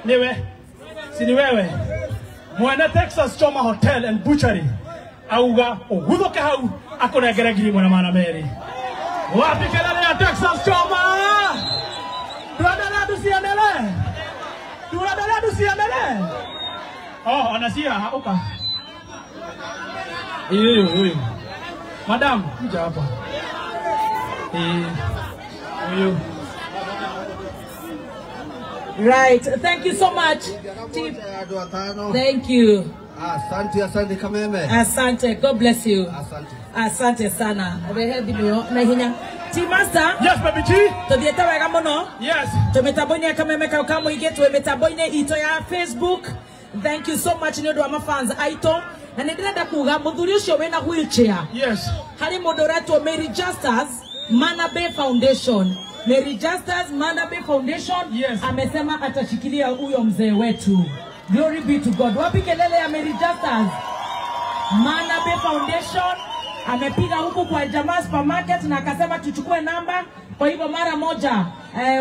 Niwe si ni wewe mwene Texas Choma Hotel and Butchery auga uguthuke hau akunengere 1200. Wapi kelele ya Texas Choma? Tuendelee tusiendelee? Tuendelee tusiendelee? Oh, anasia uka. Huyu huyu. Madam, kuja hapa. Huyu. Right, thank you so much. Thank you. Asante, asante Kameme. Asante, God bless you. Asante. Asante sana. Na hinya. Team Master. Yes, baby G. Tuthiete wega muno. Yes. Tumitambo-ini Kameme kau ka muingi twi mitambo-ini ito ya Facebook. Thank you so much ni undu wa mafans aito. Na nĩ ndĩrenda kuga muthuri ucio wina wheelchair. Yes. Hari mundu uretwo Mary Justus Manabe Foundation. Mary Justus Manabe Foundation. Yes. Amesema atashikilia huyo mzee wetu. Glory be to God. Wapi kelele ya Mary Justus Manabe Foundation? Amepiga huku kwa Jamaa Supermarket na akasema tuchukue namba. Kwa hivyo mara moja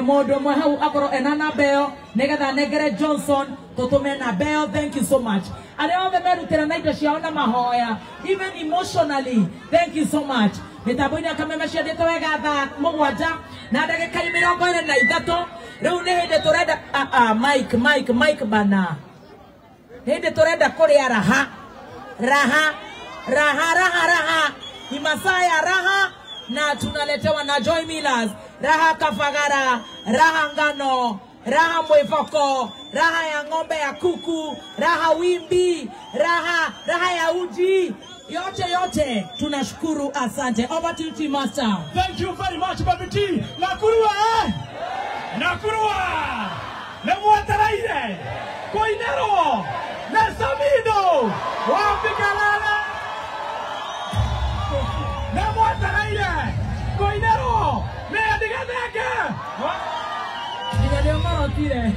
modo mwahau akoro enana beo negetha negere Johnson tutume na beo. Thank you so much. Aria othe merutira na indo ciao na mahoya even emotionally. Thank you so much. Mitambo-inĩ ya Kameme ciathiĩte wega thaa 7 na ndagĩka 23. Rĩu nĩ hĩndĩ tũrenda Mike Mike Mike bana, hĩndĩ tũrenda kũrĩa raha raha raha raha raha. Ni masaa ya raha na tunaletewa na Joy Millers. Raha kafagara, raha ngano, raha mwifoko, raha ya ng'ombe ya kuku, raha wimbi, raha raha ya uji. Yote yote tunashukuru, asante. Over to you, Team Master. Thank you very much, Baby T. Nakurua eh? Nakurua. Nemwataraire. Koinero. Nesamido. Wapi kalala. Nemwataraire. Koinero. Neadigateke. Ndio marotire.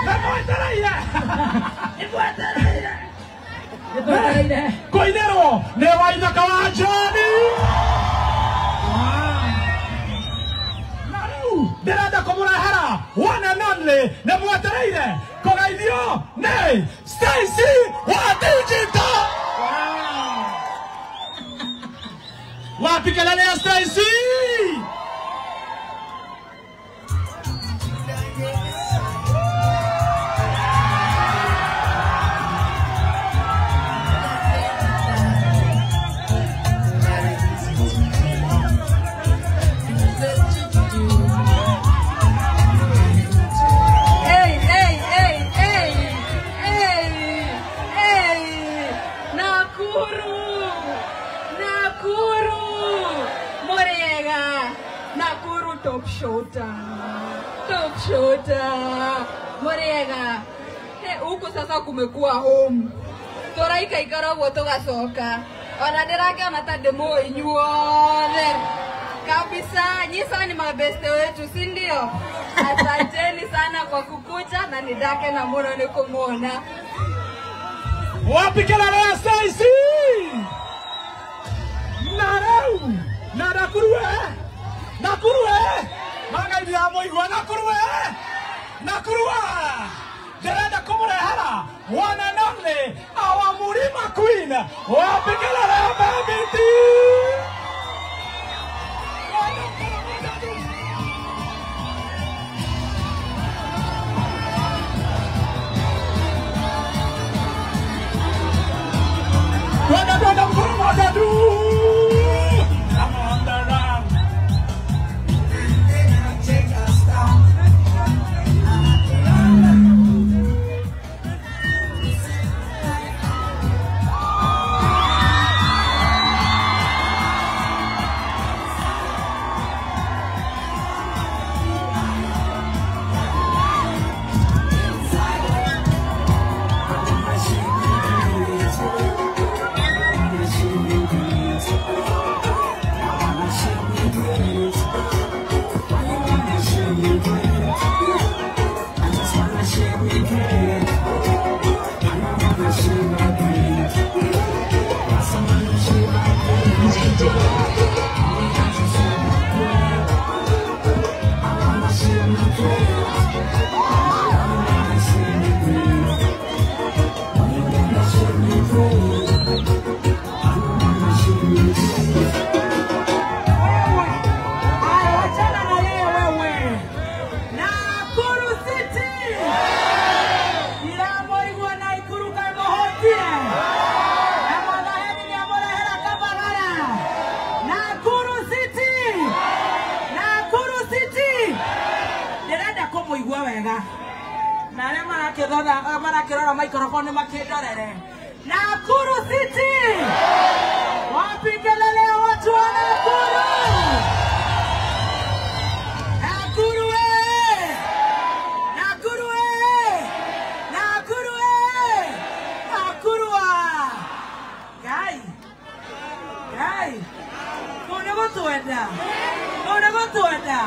Nemwataraire. Nemwataraire. Koinero ne waithaka wa Johnny. Na riu ndirenda kumurehera one and only ne mwetereire kugeithio ni Stacy wa Digital. Wapi kelele ya Stacy? Top shota. Top shota. Morega. Huku sasa kumekuwa home. Toraika ikaragwo tugacoka. Ona ndirakiona ta ndimũĩ inyuothe. Kabisa, nyisa ni mabeste wetu, si ndio? Asanteni sana kwa kukuja na nidake na muno ni kumuona. Wapi kelele ya Stacy? Narau, Nakuru eh? Nakuru eh? Magaithia muigua Nakuru eh? Nakuru ah! Ndĩrenda kũmũrehera one and only our Murima Queen. Wapi kelele ya Baby T? Twende twende mkono moja tu. I'm on the run. wega. Na arĩa marakĩrora marakĩrora microphone makĩndorere. Nakuru City! Wapi kelele ya watu wa Nakuru? Nakuru we! Nakuru we! Nakuru we! Nakuru wa! Ngai! Ngai! Kũu nĩ gũtwenda! Kũu nĩ gũtwenda!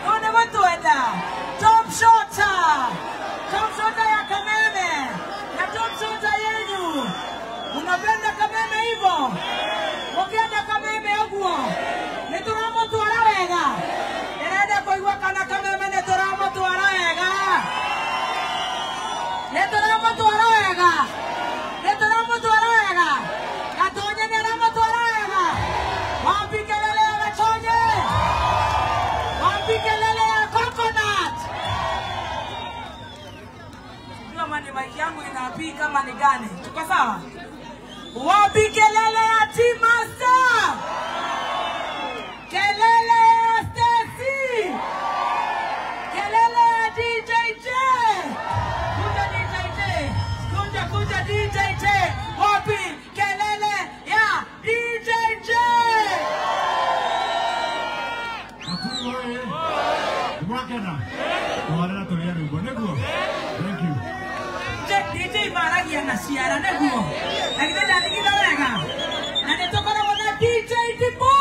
Kũu nĩ gũtwenda! Top shotter! Top shotter ya Kameme! Na top shotter yenyu! Unapenda Kameme hivyo? Ukienda Kameme ũguo nĩ tũramũtwara wega. Ndĩrenda kũigua kana Kameme nĩ tũramũtwara wega. Nĩ tũramũtwara wega. Nĩ tũramũtwara wega. Gatonye nĩ aramũtwara wega. Wapi kelele ya Gatonye? Wapi kelele ya Coconut? Sijui kama ni mic yangu inapi kama ni gani. Tuko sawa? Wapi kelele ya T-Master? Kelele ya Stacy! Kelele ya DJ J! Kuja DJ J! Kuja kuja DJ J! Wapi kelele ya DJ J! Nakuru oye! Mwakena! Mwarera tũrĩa rwĩmbo nĩguo? Thank you. DJ maragia na ciara nĩguo. Na githĩ ndathigitha wega? Na nĩ tũkoragwo na DJ Tipu!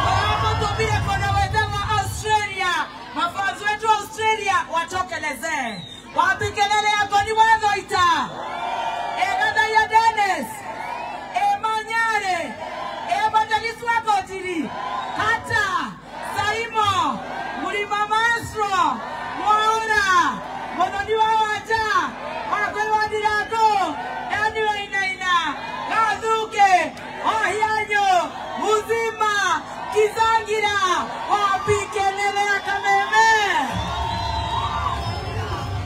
Tũramũtũmire kũndũ gwĩtagwo Australia. Mafanzi wetu Australia watokelezee. Wapi kelele ya Ngoni wa Thoita? Ĩgathaia Dennis. Ĩmanyare. Evangelist wa Gotiri. Hata Saimo. Mulima Maestro. Mwaura. Mũthoni wa Wanja. Wangũi wa Ndirango. Eni wa Inaina. Gathuke. Wahianyũ. Muzima. Kizangira. Wapi kelele ya Kameme?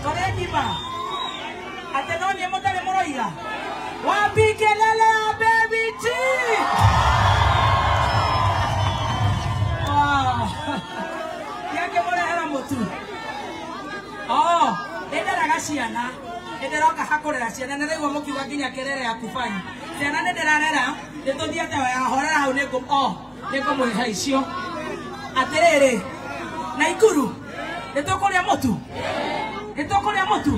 Tũrĩ ngima. Atĩ no niĩ mũtarĩ mũroiga. Wapi kelele ya Baby T? Wow. Kĩangĩmũrehera mũtu. Oh, nĩnderaga ciana. Nĩndĩroka hakũrera ciana. Nĩndĩraigua mũkiuga nginya kelele ya kubanyi. Ciana nĩndĩrarera. Nĩtũthiĩte wega. Horera hau nĩngũmũrĩha icio. Atĩrĩrĩ, Naikuru, nĩtũkũrĩa mũtu? Nĩtũkũrĩa mũtu?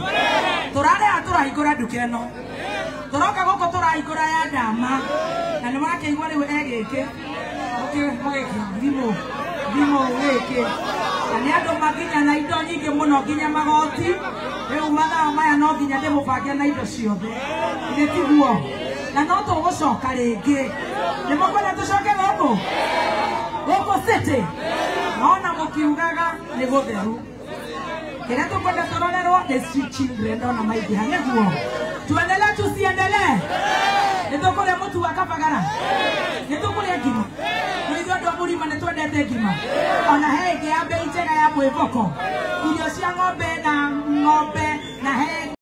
Tũrarĩa tũrahingũra nduka ĩno. Tũroka gũkũ tũrahingũra ya ndama. Na nĩmũrakĩigua rĩu e gĩkĩ. Mũgĩkĩ thimũ. Thimũ gĩkĩ. Na nĩ andũ makinya na indo nyingĩ mũno nginya magoti. Rĩu mathaa maya no nginya ndĩmũbange na indo ciothe. Githĩ tiguo? Na no tũgũcoka rĩngĩ. Nĩ mũkwenda tũcoke gũkũ? Gũkũ City? Nona mũkiugaga nĩ gũtheru. Kĩrĩa tũkwenda tũrorerwo nĩ street children ndona maingĩha nĩguo. Tuendelee tusiendelee? Nĩ tũkũrĩa mũtu wa kabagara? Nĩ tũkũrĩa ngima? Nĩ ithuĩ andũ a mũrima nĩ twendete ngima. Ona he ĩngĩ ya bei njega ya mwĩboko. Irio cia ng'ombe na ng'ombe na he